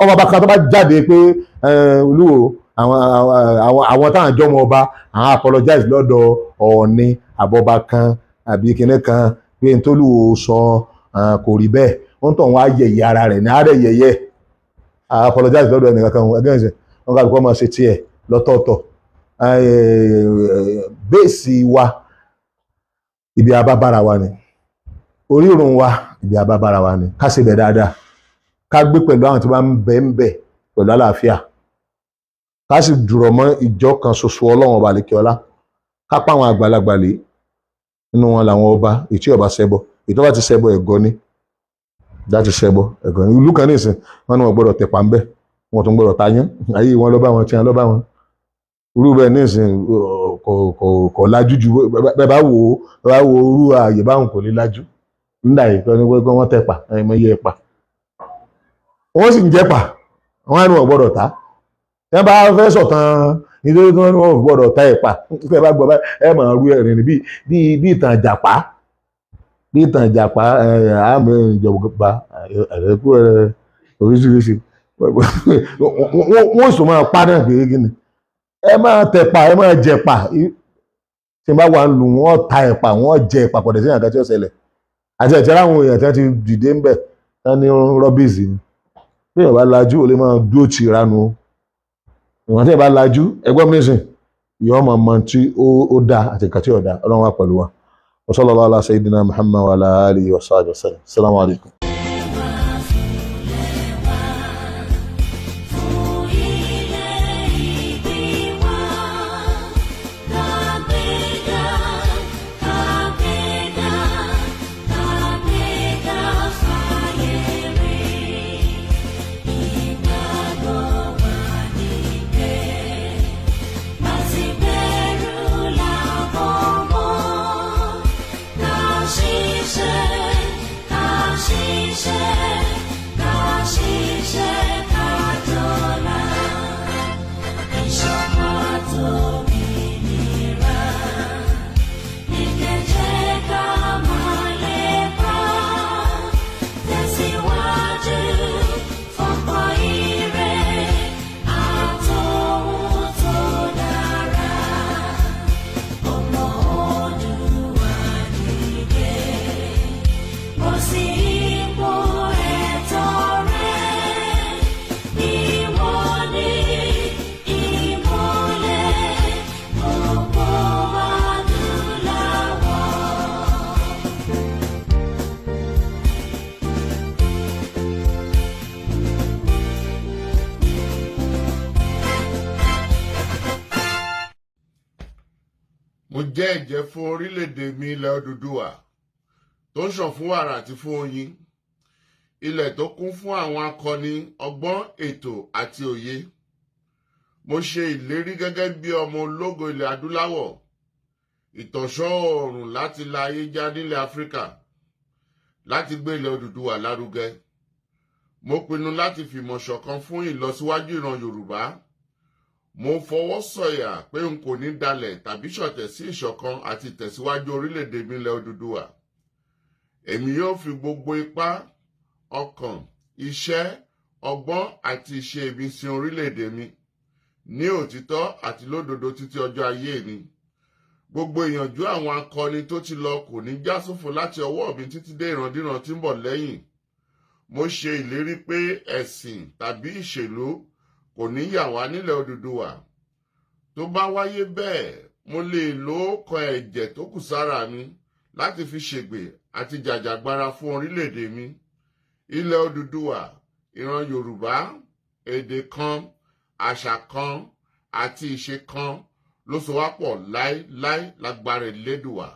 ọba bá kan tó bá jáde pé olúwo àwọn táwọn jọmọ ọba, àwọn apologize lọ́dọ̀ Ọọ̀ni àbọ̀bá kan àbí kinní kan pé n tólúwo sọ kò rí bẹ́ẹ̀, wọ́n tọ̀ wọ́n á yẹ̀yẹ́ ara rẹ̀ ní àárẹ̀ yẹ̀yẹ́. I apologize lọ́dọ̀ ẹnìkan kan. Ẹgbẹ́ ìsìn wọn kà kó máa ṣe tiẹ̀ lọ́tọ̀ọ̀tọ̀. Base wa, ibi abábára wa ni orírun wa, ibi abábára wa ni ká ṣe bẹ̀ dáadáa, ká gbé pẹ̀lú àwọn tí wọ́n ń bẹ ń bẹ pẹ̀lú àlàáfíà, ká sì dúró mọ́ ìjọ kan ṣoṣo Ọlọ́run ọba àlekíọ́lá, ká pa àwọn àgbàlagbà lé nínú wọn làwọn ọba ìtí ọba ṣẹbọ, ìtọ́ bá ti ṣẹbọ ẹ̀gọ́ ni, láti ṣẹbọ ẹ̀gọ́ ni. Ìlú kan nísìn wọn ni wọn gbọ́dọ̀ tẹ̀pá ń bẹ̀, wọn tún gbọ́dọ̀ tayán ayé wọn lọ́ bá wọn tí wọn lọ́ bá wọn irú bẹ́ẹ̀ nísìn kò lajú ju bẹ́ẹ̀ bá wò ó, bẹ́ẹ̀ bá wo irú ààyè báwọn kò ní lajú nígbà yìí kọ́ ni wọ́n tẹ̀pà ẹ̀mọ iye ẹ̀pà wọ́n sì ń jẹ́pà, wọ́n á ní wọn gbọ́dọ̀ ta. Tí wọ́n bá fẹ́ sọ̀tàn nítorí tí wọ́n ní wọn gbọ́dọ̀ ta ẹ̀pà, ẹ bá gbọ́ ẹ máa rú ẹ̀rìn bí bí ìtàn ìjàpá, bí ìtàn ìjàpá àmì ìjọba ẹ̀rẹ́kú oríṣiríṣi wọ́n sì máa pa náà pé kí ni ẹ máa tẹ̀pà, ẹ máa jẹ̀pà. Tí n bá wà ń lù wọ́n ta ẹ̀pà, wọ́n jẹ ẹ̀pà pọ̀dẹ̀ sí àga tí ó ṣẹlẹ̀ àti ẹ̀tí aráwọn èèyàn tí wọ́n ti dìde ń bẹ̀ tán ní rọ́bìsì ni. Bí èèyàn bá lajú, ò lè máa dúró tì ránu o. Ìwọ̀n tí èèyàn bá lajú ẹgbẹ́ mi nísìn yóò máa mọ tí ó dáa àti nǹkan tí ò dáa. Ọlọ́run wà pẹ̀lú wa. Wa sallallahu ala sayyidina Muhammad wa ala alihi wa sahbihi wa sallam. Assalamu alaikum. Mo jẹ́ ẹ̀jẹ́ fún orílẹ̀-èdè mi, ilẹ̀ Odùduwà tó ń ṣàn fún wàrà àti fún oyin, ilẹ̀ tó kún fún àwọn akọni, ọgbọ́n, ètò àti òye. Mo ṣe ìlérí gẹ́gẹ́ bí ọmọ ológo ilẹ̀ adúláwọ̀, ìtànṣán oòrùn láti la ayé já nílẹ̀ Áfíríkà, láti gbé ilẹ̀ Odùduwà lárugẹ. Mo pinnu láti fìmọ̀ ṣọ̀kan fún ìlọsíwájú ìran Yorùbá. Mo fọwọ́ sọ̀yà pé n kò ní dalẹ̀ tàbí ṣọ̀tẹ̀ sí ìṣọ̀kan àti ìtẹ̀síwájú orílẹ̀-èdè mi, ilẹ̀ Odùduwà. Èmi yóò fi gbogbo ipá, ọkàn, iṣẹ́, ọgbọ́n àti ìṣe mi sin orílẹ̀-èdè mi ní òtítọ́ àti lódodo títí ọjọ́ ayé mi. Gbogbo ìyànjú àwọn akọni tó ti lọ kò ní já sófo láti ọwọ́ mi títí dé ìrandíran tí ń bọ̀ lẹ́yìn. Mo ṣe ìlérí pé ẹ̀sìn tàbí ìṣèlú kò ní yà wá nílẹ̀ Odùduwà. Tó bá wáyé bẹ́ẹ̀, mo lè lo ọkàn ẹ̀jẹ̀ tó kù sára mi láti fi ṣègbè àti jàjàgbara fún orílẹ̀-èdè mi, ilẹ̀ Odùduwà, ìran Yorùbá. Èdè kan, àṣà kan àti ìṣe kan ló so wá pọ̀ láéláé lágbára Elédùwà.